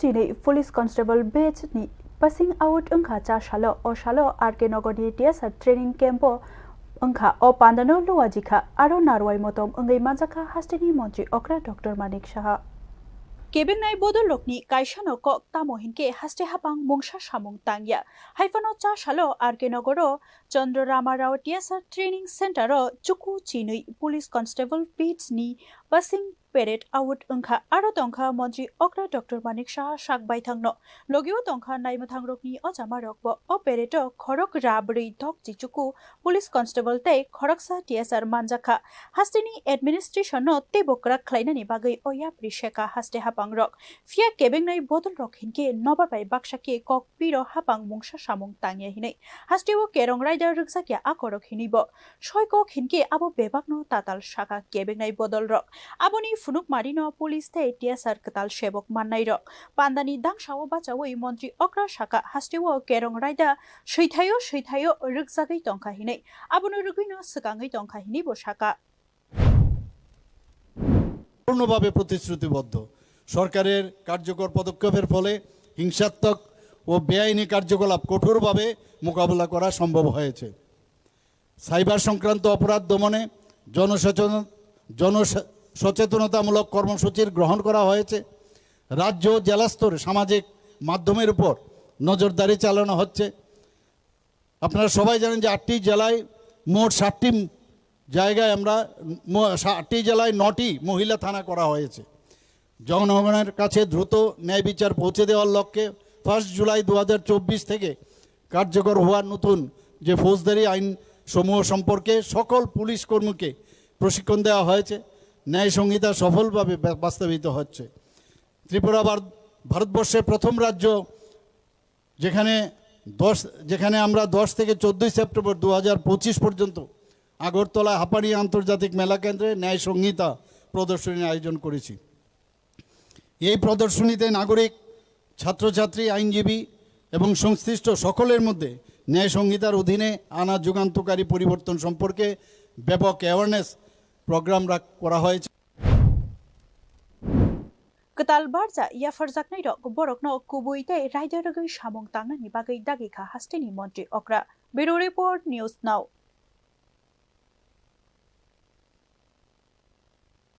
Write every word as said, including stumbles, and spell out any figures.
Tini Police Constable batch ni passing out wngkha cha salo. O salo R K Nogor ni T S R training camp o wngkha. O panda no luajikha, aro narwai motom wngwi manjakha hasteni montri okra Doctor Manik Saha. Kebengnai bodol rokni kaisa no kok tamo hinkhe haste hapang mungsa samung tangya. Haiphano cha salo R K Nogor o Chandra Rama Rao T S R training center o chuku chinwi Police Constable batch ni passing parade out wngkha. Aro tongkha montri okra Doctor Manik Saha sak baithang no. Logio tongkha naimwthang rokni o jama rok bo. O parade o khorok ra bwrwi dok chichuku police constable tei khoroksa T S R manjakha. Hasteni administration no teibo kwrak khlainani bagwi o yapri seka haste hapang rok. Phiya kebengnai bodol rok hinkhe nobar bai baksa khe kok piro hapang mungsa samung tangya hinwi. Hasteo kerong raida rwkjakya a korok hinwi bo. Soi kok hinkhe abo bebakno tatal saka kebengnai bodol rok. Aboni phunuk marino police tei T S R kwtal sebok mannai rok. Pandani dangsao bachawi montri okra saka hasteo kerong raida swithaio swithaio rwkjagwi tongkha hinwi. Abono rwgwino swkangwi tongkha hinwi bo saka. পূর্ণভাবে প্রতিশ্রুতিবদ্ধ। সরকারের কার্যকর পদক্ষেপের ফলে হিংসাত্মক ও বেআইনি কার্যকলাপ কঠোরভাবে মোকাবেলা করা সম্ভব হয়েছে। সাইবার সংক্রান্ত অপরাধ দমনে জনসচেতন জনসচেতনতামূলক কর্মসূচির গ্রহণ করা হয়েছে। রাজ্য ও জেলা স্তরে সামাজিক মাধ্যমের উপর নজরদারি চালানো হচ্ছে। আপনারা সবাই জানেন যে আটটি জেলায় মোট ষাটটি জায়গায় আমরা ম- ষাটটি জেলায় নটি মহিলা থানা করা হয়েছে। জনগণের কাছে দ্রুত ন্যায় বিচার পৌঁছে দেওয়ার লক্ষ্যে ফার্স্ট জুলাই দু হাজার চব্বিশ থেকে কার্যকর হওয়া নতুন যে ফৌজদারি আইন সমূহ সম্পর্কে সকল পুলিশ কর্মীকে প্রশিক্ষণ দেওয়া হয়েছে। ন্যায় সংহিতা সফলভাবে বা- বাস্তবায়িত হচ্ছে। ত্রিপুরা ভারত ভারতবর্ষের প্রথম রাজ্য যেখানে দশ যেখানে আমরা দশ থেকে চোদ্দই সেপ্টেম্বর দু হাজার পঁচিশ পর্যন্ত আগরতলা হাপানি আন্তর্জাতিক মেলা কেন্দ্রে ন্যায় সংহিতা প্রদর্শনীর আয়োজন করেছি। এই প্রদর্শনীতে নাগরিক, ছাত্রছাত্রী, আইনজীবী এবং সংশ্লিষ্ট সকলের মধ্যে ন্যায় সংহিতার অধীনে আনা যুগান্তকারী পরিবর্তন সম্পর্কে ব্যাপক অ্যাওয়ারনেস প্রোগ্রাম রাখ- করা হয়েছে। Kwtal barja yapharjaknairok borokno kubui tei raida rwgwi samung tangnani bagwi dagikha hasteni montri okra. Bureau Report, News Now.